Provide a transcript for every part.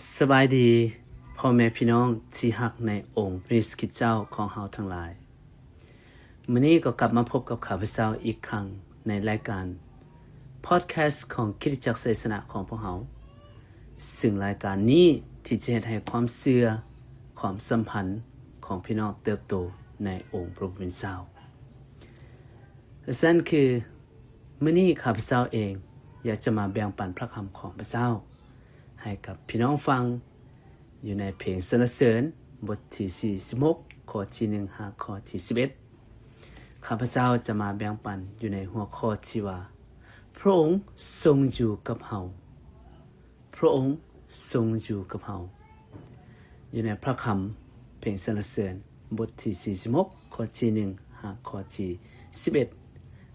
ສະບາຍດີພໍ່ແມ່ພີ່ນ້ອງທີ່ຮັກໃນອົງພຣະເຢຊູຄຣິດເຈົ້າຂອງເຮົາທັງຫຼາຍ. ມື້ນີ້ກໍກັບມາພົບກັບຂ້າພະເຈົ້າອີກຄັ້ງໃນລາຍການພອດແຄສຂອງຄຣິສຕະຈັກໄຊຊະນະຂອງພວກເຮົາ, ຊຶ່ງລາຍການນີ້ທີ່ຈະເຮັດໃຫ້ຄວາມເຊື່ອ, ຄວາມສຳພັນຂອງພີ່ນ້ອງເຕີບໂຕໃນອົງພະຜູ້ເປັນເຈົ້າ. ຊັ້ນຄື ມື້ນີ້ຂ້າພະເຈົ້າເອງຢາກຈະມາແບ່ງປັນພະຄຳຂອງພະເຈົ້າໃຫ້ກັບພີ່ນ້ອງຟັງ ຢູ່ໃນເພງສັນລະເສີນ ບົດທີສີ່ສິບຫົກ ຂໍ້ທີໜຶ່ງ ຫາຂໍ້ທີສິບເອັດ. ຂ້າພະເຈົ້າຈະມາແບ່ງປັນຢູ່ໃນຫົວຂໍ້ທີ່ວ່າ ພະອົງຊົງຢູ່ກັບເຮົາ. ພະອົງຊົງຢູ່ກັບເຮົາ. ຢູ່ໃນພະຄຳເພງສັນລະເສີນ ບົດທີສີ່ສິບຫົກ ຂໍ້ທີໜຶ່ງ ຫາຂໍ້ທີສິບເອັດ.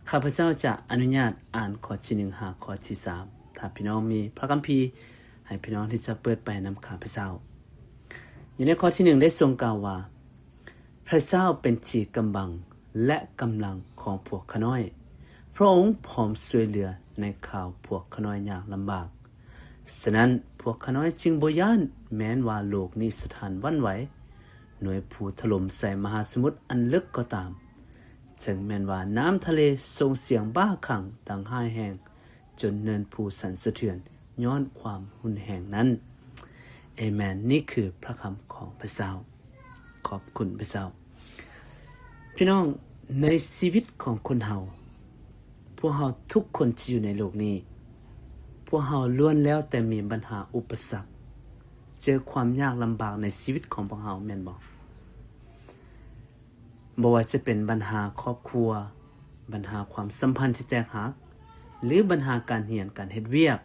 ຂ້າພະເຈົ້າຈະອະນຸຍາດອ່ານຂໍ້ທີໜຶ່ງ ຫາຂໍ້ທີສາມ. ຖ້າພີ່ນ້ອງມີພະຄຳພີ ໃຫ້ພີ່ນ້ອງທີ່ຈະເປີດໄປນຳຂ້າພະເຈົ້າ. ຢູ່ໃນຂໍ້ທີໜຶ່ງ ໄດ້ຊົງກ່າວວ່າ, ພະເຈົ້າເປັນທີ່ກຳບັງ ແລະ ກຳລັງຂອງພວກຂ້ານ້ອຍ. ພະອົງພ້ອມຊ່ວຍເຫຼືອໃນຄາວພວກຂ້ານ້ອຍຍາກລຳບາກ. ສະນັ້ນ, ພວກຂ້ານ້ອຍຈຶ່ງບໍ່ຢ້ານ, ແມ່ນວ່າໂລກນີ້ສະທ້ານຫວັ່ນໄຫວ, ໜ່ວຍພູຖະຫຼົ່ມໃສ່ມະຫາສະໝຸດອັນເລິກກໍຕາມ. ເຖິງແມ່ນວ່ານ້ຳທະເລສົ່ງສຽງບ້າຄັ່ງດັງຮ້າຍແຮງ, ຈົນເນີນພູສັ່ນສະເທືອນຍ້ອນຄວາມຮຸນແຮງນັ້ນ. ເອແມນ. ນີ້ຄືພະຄຳຂອງພະເຈົ້າ. ຂອບຄຸນພະເຈົ້າ. ພີ່ນ້ອງ, ໃນຊີວິດຂອງຄົນເຮົາ, ພວກເຮົາທຸກຄົນທີ່ຢູ່ໃນໂລກນີ້, ພວກເຮົາລ້ວນແລ້ວແຕ່ມີບັນຫາອຸປະສັກ, ເຈີຄວາມຍາກລຳບາກໃນຊີວິດຂອງພວກເຮົາ, ແມ່ນບໍ່? ບໍ່ວ່າຈະເປັນບັນຫາຄອບຄົວ, ບັນຫາຄວາມສຳພັນທີ່ແຕກຫັກ, ຫຼື ບັນຫາການຮຽນການເຮັດວຽກ,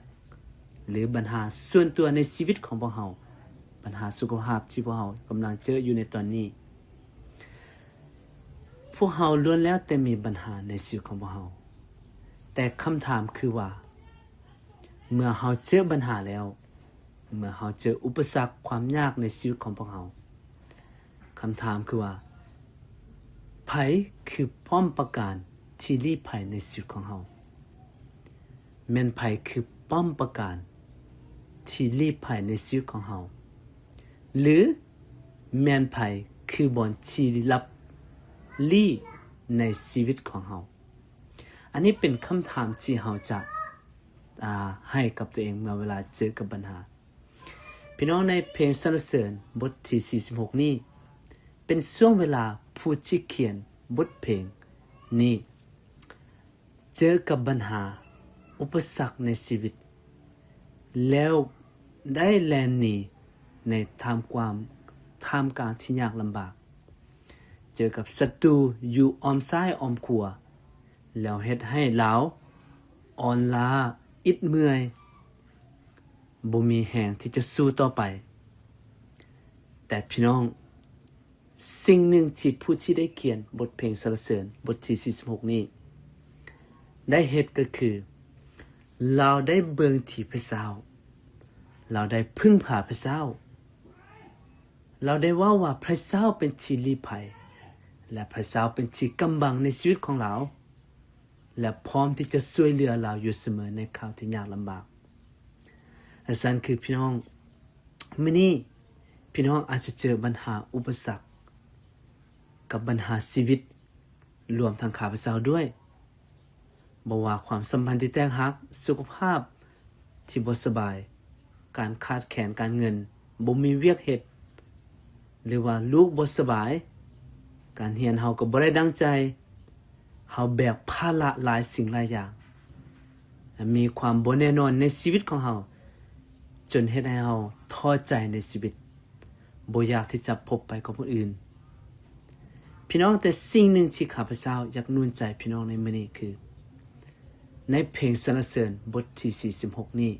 ຫຼື ບັນຫາສ່ວນຕົວໃນຊີວິດຂອງພວກເຮົາ, ບັນຫາສຸຂະພາບທີ່ພວກເຮົາກຳລັງເຈີຢູ່ໃນຕອນນີ້. ພວກເຮົາລ້ວນແລ້ວແຕ່ມີບັນຫາໃນຊີວິດຂອງພວກເຮົາ. ແຕ່ຄຳຖາມຄືວ່າ, ເມື່ອເຮົາເຈີບັນຫາແລ້ວ, ເມື່ອເຮົາເຈີອຸປະສັກຄວາມຍາກໃນຊີວິດຂອງພວກເຮົາ, ຄຳຖາມຄືວ່າ, ໃຜຄືປ້ອມປະການທີ່ລີ້ໄພໃນຊີວິດຂອງເຮົາ? ແມ່ນໃຜຄືປ້ອມປະການທີ່ລີ້ໄພໃນຊີວິດຂອງເຮົາ? ຫຼື ແມ່ນໃຜຄືບ່ອນທີ່ລັບລີ້ໃນຊີວິດຂອງເຮົາ? ອັນນີ້ເປັນຄຳຖາມທີ່ເຮົາຈະ, ອາ, ໃຫ້ກັບຕົວເອງເມື່ອເວລາເຈີກັບບັນຫາ. ພີ່ນ້ອງ, ໃນເພງສັນລະເສີນບົດທີສີ່ສິບຫົກນີ້ ເປັນຊ່ວງເວລາຜູ້ທີ່ຂຽນບົດເພງນີ້ ເຈີກັບບັນຫາອຸປະສັກໃນຊີວິດ ແລ້ວໄດ້ແລ່ນໜີໃນທ່າມຄວາມ, ທ່າມກາງທີ່ຍາກລຳບາກ, ເຈີກັບສັດຕູຢູ່ອ້ອມຊ້າຍອ້ອມຂວາ, ແລ້ວເຮັດໃຫ້ລາວອ່ອນລ້າ, ອິດເມື່ອຍ, ບໍ່ມີແຮງທີ່ຈະສູ້ຕໍ່ໄປ. ແຕ່ພີ່ນ້ອງ, ສິ່ງໜຶ່ງທີ່ຜູ້ທີ່ໄດ້ຂຽນບົດເພງສັນລະເສີນບົດທີສີ່ສິບຫົກນີ້ໄດ້ເຮັດກໍຄື ລາວໄດ້ເບິ່ງທີ່ພະເຈົ້າ, ລາວໄດ້ເພິ່ງພາພະເຈົ້າ, ລາວໄດ້ເວົ້າວ່າພະເຈົ້າເປັນທີ່ລີ້ໄພ ແລະ ພະເຈົ້າເປັນທີ່ກຳບັງໃນຊີວິດຂອງລາວ ແລະ ພ້ອມທີ່ຈະຊ່ວຍເຫຼືອລາວຢູ່ສະເໝີໃນຄາວທີ່ຍາກລຳບາກ. ອັນຊັ້ນຄືພີ່ນ້ອງ, ມື້ນີ້ພີ່ນ້ອງອາດຈະເຈີບັນຫາອຸປະສັກກັບບັນຫາຊີວິດ, ລວມທັງຂ້າພະເຈົ້າດ້ວຍ. ບໍ່ວ່າຄວາມສຳພັນທີ່ແຕກຫັກ, ສຸຂະພາບທີ່ບໍ່ສະບາຍ, ການຂາດແຄນການເງິນ, ບໍ່ມີວຽກເຮັດ, ຫຼືວ່າລູກບໍ່ສະບາຍ, ການຮຽນເຮົາກໍບໍ່ໄດ້ດັ່ງໃຈ, ເຮົາແບກພາລະຫຼາຍສິ່ງຫຼາຍຢ່າງ, ມີຄວາມບໍ່ແນ່ນອນໃນຊີວິດຂອງເຮົາ, ຈົນເຮັດໃຫ້ເຮົາທໍ້ໃຈໃນຊີວິດ, ບໍ່ຢາກທີ່ຈະພົບໄປກັບຄົນອື່ນ. ພີ່ນ້ອງ, ແຕ່ສິ່ງໜຶ່ງທີ່ຂ້າພະເຈົ້າຢາກໜູນໃຈພີ່ນ້ອງໃນມື້ນີ້ຄື ໃນເພງສັນລະເສີນບົດທີສີ່ສິບຫົກນີ້,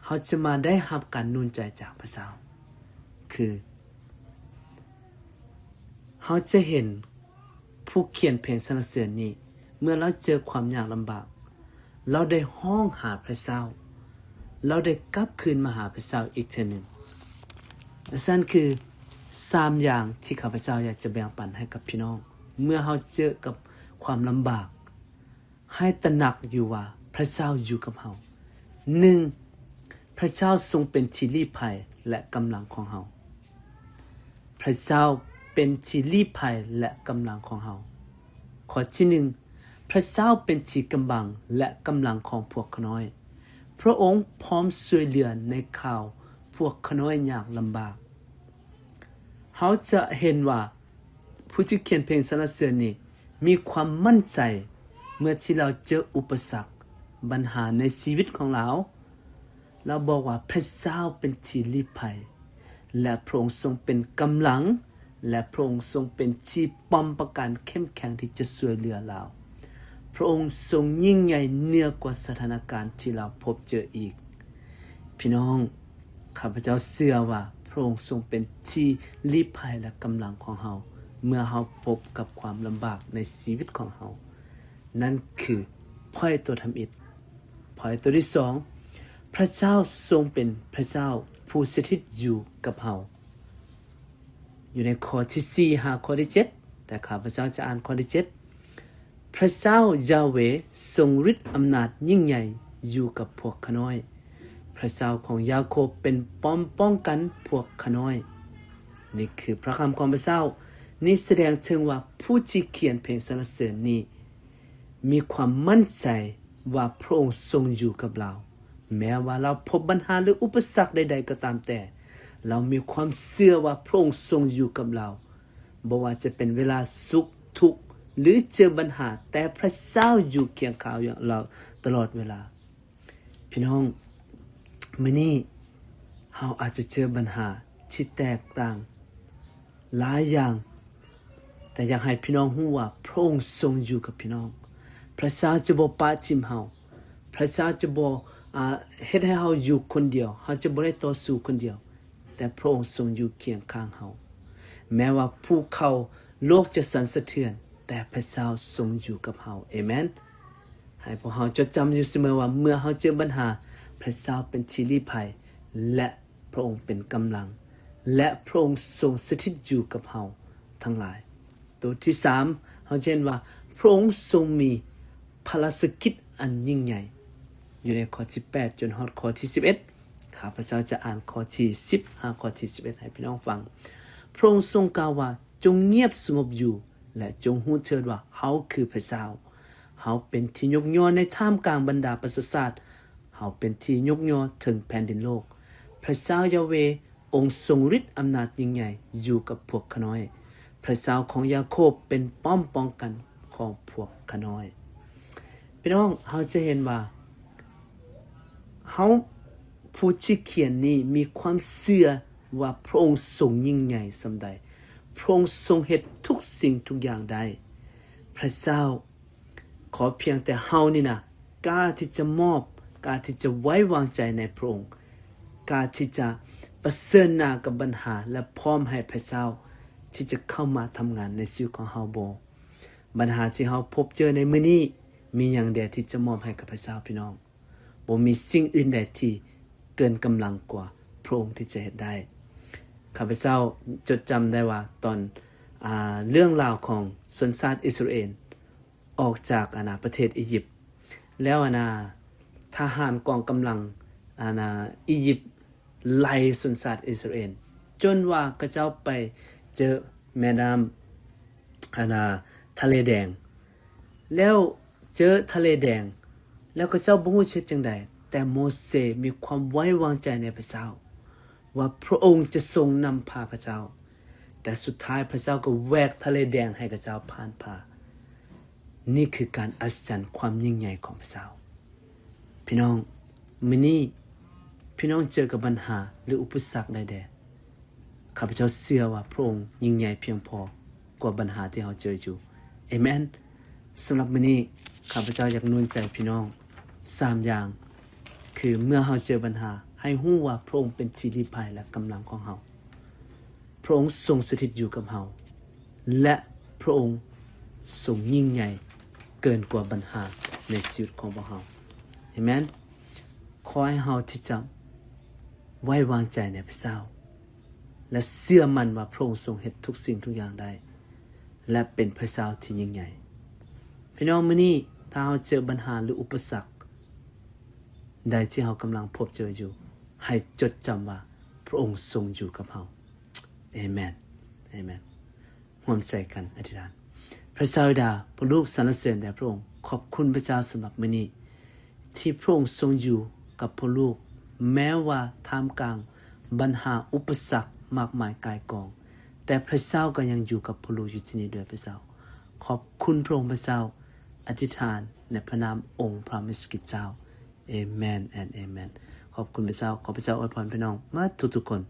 ເຮົາຈະມາໄດ້ຮັບການໜູນໃຈຈາກພະເຈົ້າ, ຄື ເຮົາຈະເຫັນຜູ້ຂຽນເພງສັນລະເສີນນີ້, ເມື່ອລາວເຈີຄວາມຍາກລຳບາກ, ລາວໄດ້ຮ້ອງຫາພະເຈົ້າ, ລາວໄດ້ກັບຄືນມາຫາພະເຈົ້າອີກເທື່ອໜຶ່ງ. ອັນຊັ້ນຄືສາມຢ່າງທີ່ຂ້າພະເຈົ້າຢາກຈະແບ່ງປັນໃຫ້ກັບພີ່ນ້ອງ, ເມື່ອເຮົາເຈີກັບຄວາມລຳບາກ, ໃຫ້ຕະໜັກຢູ່ວ່າພະເຈົ້າຢູ່ກັບເຮົາ. ໜຶ່ງ, ພຣະເຈົ້າຊົງເປັນທີ່ລີ້ໄພ ແລະ ກຳລັງຂອງເຮົາ. ພຣະເຈົ້າເປັນທີ່ລີ້ໄພ ແລະ ກຳລັງຂອງເຮົາ. ຂໍ້ທີໜຶ່ງ, ພຣະເຈົ້າເປັນທີ່ກຳບັງ ແລະ ກຳລັງຂອງພວກຂ້ານ້ອຍ. ພຣະອົງພ້ອມຊ່ວຍເຫຼືອໃນຄາວພວກຂ້ານ້ອຍຍາກລຳບາກ. ເຮົາຈະເຫັນວ່າ ຜູ້ທີ່ຂຽນເພງສັນລະເສີນນີ້ ມີຄວາມໝັ້ນໃຈເມື່ອທີ່ລາວເຈີອຸປະສັກ, ບັນຫາໃນຊີວິດຂອງລາວ. ລາວບອກວ່າ ພຣະເຈົ້າເປັນທີ່ລີ້ໄພ ແລະ ພຣະອົງຊົງເປັນກຳລັງ ແລະ ພຣະອົງຊົງເປັນທີ່ປ້ອມປາການເຂັ້ມແຂງທີ່ຈະຊ່ວຍເຫຼືອລາວ. ພຣະອົງຊົງຍິ່ງໃຫຍ່ເໜືອກວ່າສະຖານະການທີ່ລາວພົບເຈີອີກ. ພີ່ນ້ອງ, ຂ້າພະເຈົ້າເຊື່ອວ່າພຣະອົງຊົງເປັນທີ່ລີ້ໄພ ແລະ ກຳລັງຂອງເຮົາ ເມື່ອເຮົາພົບກັບຄວາມລຳບາກໃນຊີວິດຂອງເຮົາ. ນັ້ນຄື point ຕົວທຳອິດ. Point ຕົວທີສອງ, ພຣະເຈົ້າຊົງເປັນພຣະເຈົ້າຜູ້ສະຖິດຢູ່ກັບເຮົາ. ຢູ່ໃນຂໍ້ທີສີ່ຫາຂໍ້ທີເຈັດ, ແຕ່ຂ້າພະເຈົ້າຈະອ່ານຂໍ້ທີເຈັດ. ພຣະເຈົ້າຢາເວຊົງລິດອຳນາດຍິ່ງໃຫຍ່ຢູ່ກັບພວກຂ້ານ້ອຍ. ພຣະເຈົ້າຂອງຢາໂຄບເປັນປ້ອມປ້ອງກັນພວກຂ້ານ້ອຍ. ນີ້ຄືພຣະຄຳຂອງພຣະເຈົ້າ. ນີ້ສະແດງເຖິງວ່າຜູ້ທີ່ຂຽນເພງສັນລະເສີນນີ້ ມີຄວາມໝັ້ນໃຈວ່າພຣະອົງຊົງຢູ່ກັບລາວ. ແມ້ວ່າລາວພົບບັນຫາ ຫຼື ອຸປະສັກໃດໆກໍຕາມແຕ່, ລາວມີຄວາມເຊື່ອວ່າພຣະອົງຊົງຢູ່ກັບລາວ. ບໍ່ວ່າຈະເປັນເວລາສຸກທຸກ ຫຼື ເຈີບັນຫາ, ແຕ່ພຣະເຈົ້າຢູ່ຄຽງຂ້າງລາວຕະຫຼອດເວລາ. ພີ່ນ້ອງ, ມື້ນີ້ເຮົາອາດຈະເຈີບັນຫາທີ່ແຕກຕ່າງຫຼາຍຢ່າງ, ແຕ່ຢາກໃຫ້ພີ່ນ້ອງຮູ້ວ່າພຣະອົງຊົງຢູ່ກັບພີ່ນ້ອງ. ພຣະເຈົ້າຈະບໍ່ປະຖິ້ມເຮົາ. ພຣະເຈົ້າຈະບໍ່ ອາ ເຮັດໃຫ້ເຮົາຢູ່ຄົນດຽວ. ເຮົາຈະບໍ່ໄດ້ຕໍ່ສູ້ຄົນດຽວ, ແຕ່ພຣະອົງຊົງຢູ່ຄຽງຂ້າງເຮົາ. ແມ້ວ່າພູເຂົາໂລກຈະສັ່ນສະເທືອນ, ແຕ່ພຣະເຈົ້າຊົງຢູ່ກັບເຮົາ. ເອເມນ. ໃຫ້ພວກເຮົາຈົດຈຳຢູ່ສະເໝີວ່າ ເມື່ອເຮົາເຈີບັນຫາ, ພຣະເຈົ້າເປັນທີ່ລີ້ໄພ ແລະ ພຣະອົງເປັນກຳລັງ ແລະ ພຣະອົງຊົງສະຖິດຢູ່ກັບເຮົາທັງຫຼາຍ. ຕົວທີສາມ, ເຮົາຈະເຫັນວ່າພຣະອົງຊົງມີພະລາຊະກິດອັນຍິ່ງໃຫຍ່. ຢູ່ໃນຂໍ້ທີແປດຈົນຮອດຂໍ້ທີສິບເອັດ. ຂ້າພະເຈົ້າຈະອ່ານຂໍ້ທີສິບຫາຂໍ້ທີສິບເອັດໃຫ້ພີ່ນ້ອງຟັງ. ພຣະອົງຊົງກ່າວວ່າ, ຈົ່ງງຽບສະຫງົບຢູ່ ແລະ ຈົ່ງຮູ້ເຖີດວ່າເຮົາຄືພຣະເຈົ້າ. ເຮົາເປັນທີ່ຍົກຍໍໃນທ່າມກາງບັນດາປະຊາຊາດ. ເຮົາເປັນທີ່ຍົກຍໍເທິງແຜ່ນດິນໂລກ. ພຣະເຈົ້າຢາເວ ອົງຊົງລິດອຳນາດຍິ່ງໃຫຍ່ຢູ່ກັບພວກຂ້ານ້ອຍ. ພຣະເຈົ້າຂອງຢາໂຄບເປັນປ້ອມປ້ອງກັນຂອງພວກຂ້ານ້ອຍ. ພີ່ນ້ອງ, ເຮົາຈະເຫັນວ່າ ເຮົາ ຜູ້ທີ່ຂຽນນີ້ມີຄວາມເຊື່ອວ່າພຣະອົງຊົງຍິ່ງໃຫຍ່ສ່ຳໃດ. ພຣະອົງຊົງເຮັດທຸກສິ່ງທຸກຢ່າງໄດ້. ພຣະເຈົ້າ ຂໍພຽງແຕ່ເຮົານີ້ນະ ກ້າທີ່ຈະມອບ, ກ້າທີ່ຈະໄວ້ວາງໃຈໃນພຣະອົງ, ກ້າທີ່ຈະປະເຊີນໜ້າກັບບັນຫາ ແລະ ພ້ອມໃຫ້ພຣະເຈົ້າທີ່ຈະເຂົ້າມາທຳງານໃນຊີວິດຂອງເຮົາບໍ? ບັນຫາທີ່ເຮົາພົບເຈີໃນມື້ນີ້ ມີຫຍັງແດ່ທີ່ຈະມອບໃຫ້ກັບພຣະເຈົ້າ, ພີ່ນ້ອງ? ບໍ່ມີສິ່ງອື່ນໃດທີ່ເກີນກຳລັງກວ່າພຣະອົງທີ່ຈະເຮັດໄດ້. ຂ້າພະເຈົ້າຈົດຈຳໄດ້ວ່າຕອນ ອາ ເລື່ອງລາວຂອງຊົນຊາດອິດສະຣາເອນ ອອກຈາກ ອັນນາ ປະເທດອີຢິບ ແລ້ວ ອັນນາ ທະຫານກອງກຳລັງ ອັນນາ ອີຢິບໄລ່ຊົນຊາດອິດສະຣາເອນ ຈົນວ່າເຂົາເຈົ້າໄປເຈີແມ່ນ້ຳ ອັນນາ ທະເລແດງ ແລ້ວເຈີທະເລແດງ ແລ້ວເຂົາເຈົ້າບໍ່ຮູ້ຊິເຮັດຈັ່ງໃດ, ແຕ່ໂມເຊມີຄວາມໄວ້ວາງໃຈໃນພຣະເຈົ້າ ວ່າພຣະອົງຈະຊົງນຳພາເຂົາເຈົ້າ. ແຕ່ສຸດທ້າຍພຣະເຈົ້າກໍແຫວກທະເລແດງໃຫ້ເຂົາເຈົ້າຜ່ານຜ່າ. ນີ້ຄືການອັດສະຈັນຄວາມຍິ່ງໃຫຍ່ຂອງພຣະເຈົ້າ. ພີ່ນ້ອງ, ມື້ນີ້ພີ່ນ້ອງເຈີກັບບັນຫາ ຫຼື ອຸປະສັກໃດແດ່? ຂ້າພະເຈົ້າເຊື່ອວ່າພຣະອົງຍິ່ງໃຫຍ່ພຽງພໍກວ່າບັນຫາທີ່ເຮົາເຈີຢູ່. ເອເມນ. ສຳລັບມື້ນີ້ ຂ້າພະເຈົ້າຢາກໜູນໃຈພີ່ນ້ອງສາມຢ່າງ, ຄືເມື່ອເຮົາເຈີບັນຫາ, ໃຫ້ຮູ້ວ່າພຣະອົງເປັນທີ່ລີ້ໄພ ແລະ ກຳລັງຂອງເຮົາ. ພຣະອົງຊົງສະຖິດຢູ່ກັບເຮົາ ແລະ ພຣະອົງຊົງຍິ່ງໃຫຍ່ເກີນກວ່າບັນຫາໃນຊີວິດຂອງພວກເຮົາ. ເອເມນ. ຂໍໃຫ້ເຮົາທີ່ຈະໄວ້ວາງໃຈໃນພຣະເຈົ້າ ແລະ ເຊື່ອໝັ້ນວ່າພຣະອົງຊົງເຮັດທຸກສິ່ງທຸກຢ່າງໄດ້ ແລະ ເປັນພຣະເຈົ້າທີ່ຍິ່ງໃຫຍ່. ພີ່ນ້ອງ, ມື້ນີ້ຖ້າເຮົາເຈີບັນຫາ ຫຼື ອຸປະສັກໃດທີ່ເຮົາກຳລັງພົບເຈີຢູ່, ໃຫ້ຈົດຈຳວ່າພະອົງຊົງຢູ່ກັບເຮົາ. ເອເມນ ເອເມນ. ຮ່ວມໃຈກັນອະທິຖານ. ພະເຈົ້າບິດາ, ພະລູກສັນລະເສີນແດ່ພະອົງ. ຂອບຄຸນພະເຈົ້າສຳລັບມື້ນີ້ ທີ່ພະອົງຊົງຢູ່ກັບພະລູກ, ແມ້ວ່າທ່າມກາງບັນຫາອຸປະສັກມາກມາຍກ່າຍກອງ, ແຕ່ພະເຈົ້າກໍຍັງຢູ່ກັບພະລູກຢູ່ທີ່ນີ້ດ້ວຍພະເຈົ້າ. ຂອບຄຸນພະອົງພະເຈົ້າ, ອະທິຖານໃນພະນາມອົງພະເຢຊູຄຣິດເຈົ້າ. ເອເມນ ແອນ ເອເມນ. ຂອບຄຸນພະເຈົ້າ. ຂໍພະເຈົ້າອວຍພອນພີ່ນ້ອງໝົດທຸກໆຄົນ.